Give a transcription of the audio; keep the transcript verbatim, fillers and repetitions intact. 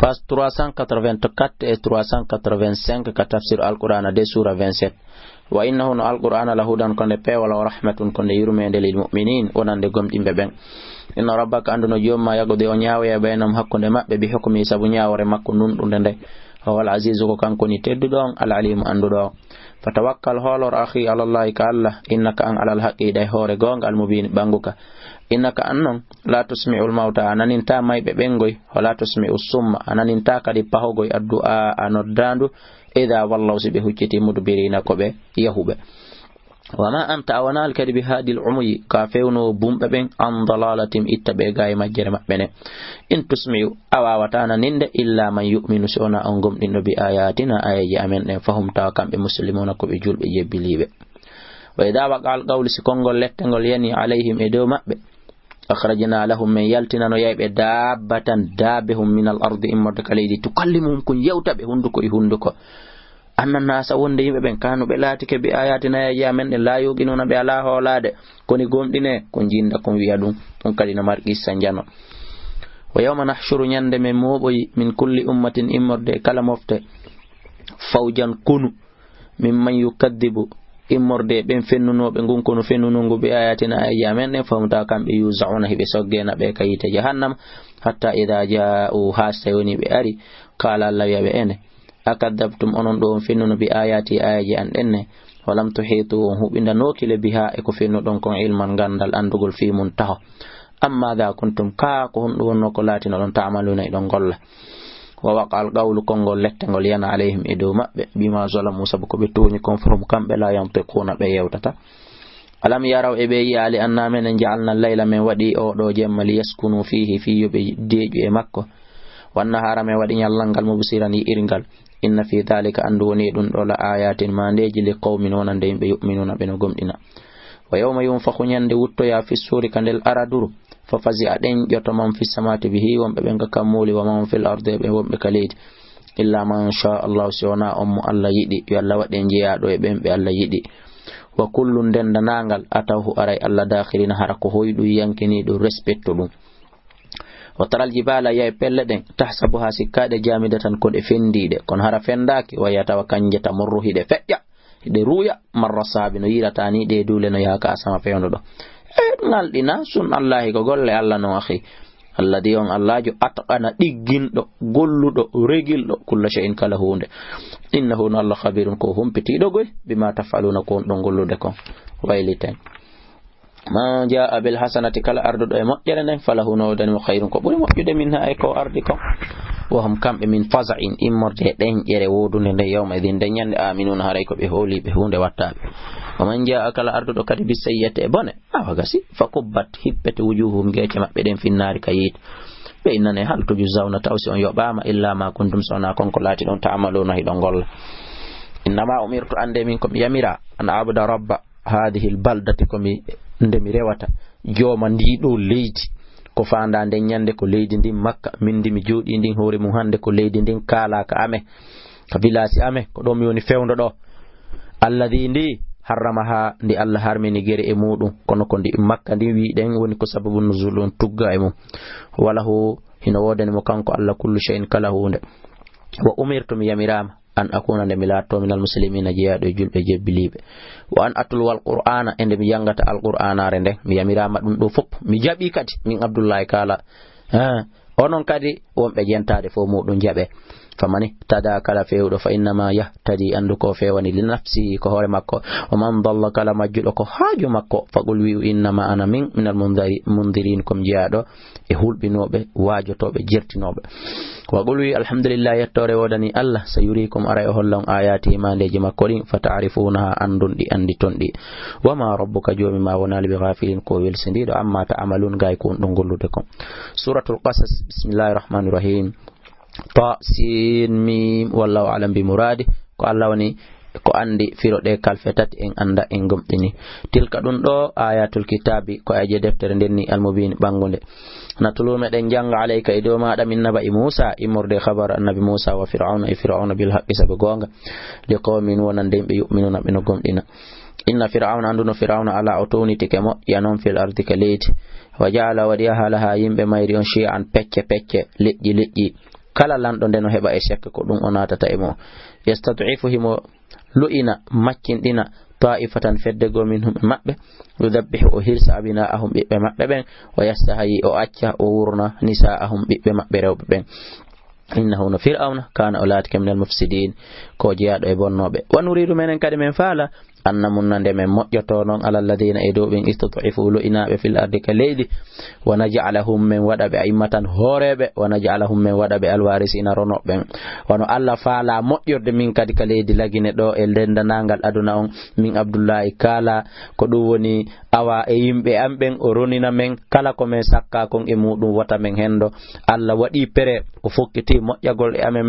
Page trois cent quatre-vingt-quatre et trois cent quatre-vingt-cinq ka tafsir Alqur'aana de, suura vingt-sept. Wa innahu, no Alqur'aana, la hudan, ko nde peewal, wa rahmatun, ko nde yurmeende, lil mu'miniin, wonande gomɗinɓe ɓen. Inna rabbaka, anndu no joom maa, yaqdi, o ñaawoya, baynahum, hakkunde maɓɓe, bi hukmihi, sabu ñaawoore makko nunɗunde nde. Wa huwal aziizu, ko kanko woni tedduɗo on, al aliimu, annduɗo on. Fatawakkal, hoolor, akhii, alallaahi, ka Allah, innaka, an, alal haqqi, hiɗa e hoore goonga, al mubiin, ɓannguka. Innaka, an non, laa tusmi'ul mawta, a nanintaa mayɓe ɓen ngoy, wa laa tusmi'us summa, a nanintaa kadi pahogoy, addu'a, a noddaandu, idaa wallaw, si ɓe huccitii, mudbiriina, ko ɓe yahuɓe. Wa maa anta, a wonaali kadi, bi haadil umuyyi, ko a fewnoowo bumɓe ɓen, an dalaalatihim, itta ɓe gaa e majjere maɓɓe nden. In tusmi'u, a waawataa naninde, illaa man yu'minu, si wonaa on gomɗinɗo, bi aayaatinaa, aayeeje amen ɗen, fahum, tawa kamɓe muslimuuna, ko ɓe julɓe jebbiliiɓe. Wa idaa waqa'al qawlu, si konngol lette ngol yanii, alayhim, e dow maɓɓe, akhrajnaa lahum, men yaltinanoyay ɓe, daabbatan, daabehum, minal ardi, immorde ka leydi, tukallimuhum, kun yewta ɓe hunnduko e hunnduko. Anna naasa, wonde yimɓe ɓen, kaanu, ɓe laatike, bi aayaatinaa, aayeeje amen ɗen, laa yuuqinuuna, ɓe alaa hoolaade, koni gomɗinee, kun jinnda, kun wi'a ɗum, ɗum kadi no mari qissa njano. Wa yawma nahshuru, ñande men mooɓoyi, min kulli ummatin, immorde e kala mofte, fawjan, konu, mimman yukaddibu, immorde e ɓen fennunooɓe ngun konu fennunungu, bi aayaatinaa, aayeeje amen ɗen, fahum, tawa kamɓe, yuuza'uuna, hiɓe soggeena ɓe ka yiite jahannama, hatta idaa jaa'u, haa so tawii woni ɓe ari, qaala, Allah wi'a ɓe, ene, akadabtum, onon ɗo on fennuno, bi aayaatii, aayeeje an ɗen ne, wa lam tuhiitu, on huɓindanooki le, bihaa, e ko fennuɗon kon, ilman, ganndal, anndugol, fii mun taho. Am maadaa kuntum, kaa ko honɗum wonnoo ko laatinoɗon, ta'maluuna, hiɗon golla. Wa waqa'al qawlu, konngol lette ngol yana, alayhim, e dow maɓɓe, bimaa zalamu, sabu ko ɓe tooñi kon, fahum, kamɓe, laa yantiquuna, ɓe yewtata. Alam yaraw, e ɓe yi'aali, annaa menen ja'alnal layla, men waɗi oo ɗoo jemma, liyaskunu fiihi, fii yo ɓe deeƴu e makko, wan nahaara, men waɗi ñallal ngal, mubsiran, yi'irgal. Inna fii daalika, anndu woni e ɗum ɗoo, la aayaatin, maandeeji, li qawmin, wonande yimɓe, yu'minuuna, ɓe no gomɗina. Wa yawma yunfakhu, ñande wuttoyaa, fi suuri, ka ndel araduru, fa fazi'a, ɗenƴoto, man fi samawaati, bihi, wonɓe ɓen ka kammuuli, wa man fil ardi, e ɓen wonɓe ka leydi, illa man shaa Allahu, si wonaa on mo Allah yiɗi, yo Allah waɗ en jeyaaɗo e ɓen ɓe Allah yiɗi. Wa kullun, denndanaangal, atawhu, aray Allah, daakhiriina, hara ko hoyɗum, yankini ɗum, respecto ɗum. Wa taral jibaala, yi'ay pelle ɗen, tahsabuhaa, sikkaa ɗe, jaamidatan, ko ɗe fenndiiɗe, kono hara fenndaaki, wa hiya, tawa kanje, tamurru, hiɗe feƴƴa, hiɗe ruuya, marra sahaabi, no yi'irata ni ɗe duule no yaha ka asama fewndo ɗo. E ŋalɗina, sun Allaahi, ko golle Allah non, akhi. Alladhi, on Allaajo, atqana, ɗigginɗo, golluɗo, regilɗo, kulla shay'in, kala huunde. Innahu, no Allah, khabirun, ko humpitiiɗo goy, bima taf'aluna, ko on ɗon gollude kon. Wayliten. Man jaa'a bil hasanati, kala arduɗo e moƴƴere nden, falahu, no woodani mo, khayrun, ko ɓuri moƴƴude, minha, e ko ardi kon. Wa hum, kamɓe, min faza'in, immorde e ɗenƴere woodunde nde, yawma idhin, nde ñande, aminuna, haray ko ɓe hooliiɓe huunde wattaaɓe. Wa man jaa'a, kala arduɗo kadi, bi sayyi'ati, e bone, awa gasi, fa kubbat, hippete, wujuhuhum, geece maɓɓe ɗen, finnaari, ka yiite. Ɓe innane, hal tujzawna, taw si on yoɓaama, illa ma kuntum, so wonaa kon ko laatiɗon, ta'maluna, hiɗon golla. Innama umirtu, annde min ko mi yamira, an a'buda rabba hadhihi al-baldati, ko mi, nde mi rewata jooma ndii ɗoo leydi. Ko faandaa nden ñande, ko leydi ndin Makka, min ndi mi jooɗii ndin hoore mum hannde, ko leydi ndin kaalaaka amen, ka vilaasi amen, ko ɗoo mi woni fewndo ɗoo. Alladhi, ndi, harramaha, ndi Allah harmini gere e muuɗum, kono ko ndi Makka ndin wi'ɗen woni ko sababu nuzul on tugga e mum. Wa lahu, hino woodani mo kanko Allah, kullu shay'in, kala huunde. Wa umirtu, mi yamiraama, an akuna, nde mi laatoo, minal muslimina, jeyaaɗo e julɓe jebbiliiɓe. Wa an atluwal qur'aana, e nde mi janngata alqur'aanaare nden, mi yamiraama ɗum ɗoo fof. Mi jaɓii kadi, min Abdullahi kaala. Ha, onon kadi, wonɓe jentaade fof muɗum jaɓe. Faman ihtada, kala feewɗo, fa innama yahtadi, anndu ko fewani, li nafsihi, ko hoore makko. Wa man dalla, kala majjuɗo, ko haaju makko. Faqul, wi'u, innama ana min, minal mundari-, mundirin, ko mi jeyaaɗo e hulɓinooɓe, waajotooɓe, jertinooɓe. Wa qul, wi, alhamdulillah, yettoore woodani Allah, sa yuriikum, aray o holla on, aayaatihi, maandeeji makko ɗin, fa ta'rifuunaha, anndon ɗi, annditon ɗi. Wa ma rabbuka, joomi ma wonaali, bi ghaafilin, ko welsindiiɗo, amma ta'maluun, gaay ko on ɗon gollude kon. Suuratul Qasas, bismillahir rahmaanir rahiim. Ta, sin, miim, wallahu a'lam bi muraadi. Ko Allah woni ko anndi firo ɗe kalfe tati, en annda, en gomɗini. Tilka, ɗum ɗo, ayatul kitaabi, ko aayeeje deftere nden ni, al-mubiin, ɓanngunde. Natlu, meɗen jannga, alayka, e dow maaɗa, min naba'i Muusa, immorde e khabar annabi Muusa, wa Fir'awna, e Fir'awna, bil haqqi, sabu goonga, li qawmin, wonande yimɓe, yu'minuuna, ɓe no gomɗina. Inna Fir'awna, annduno Fir'awna, ala, o townitike, moƴƴa non, fil ardi, ka leydi. Wa ja'ala, waɗi, ahlaha, yimɓe mayri on, shi'an, pecce pecce, leƴƴi leƴƴi. kala lanɗo nde no heɓa e sekke ko ɗum o naatata e mum. Yastad'ifu himo lu'ina, maccinɗina, taa'ifatan fedde goo minhum e maɓɓe, yudabbihu o hirsa abnaa'ahum ɓiɓɓe maɓɓe ɓen, wa yastahyi o acca o wurna nisaa'ahum ɓiɓɓe maɓɓe rewɓe ɓen. Innahu no Fir'awna, kaana o laatike minal mufsidiin, ko jeyaaɗo e bonnooɓe. Wa nuriidu menen kadi men faala, an namunna nde men moƴƴotoo non, ala alladhiina e dow ɓen, istud'ifu lu'inaaɓe fil ardi ka leydi, wa naj'alahum men waɗa ɓe a'immatan hooreeɓe, wa naj'alahum men waɗa ɓe alwaarisiina ronooɓe ɓen. Wano Alla faala moƴƴorde min kadi ka leydi Lagine ɗo e denndaangal aduna on, min Abdullaahi kaala ko ɗum woni awa e yimɓe am ɓen o ronina men kala ko men sakka kon e muɗum wota men henndo. Alla waɗi pere o fokkiti moƴƴagol e amen.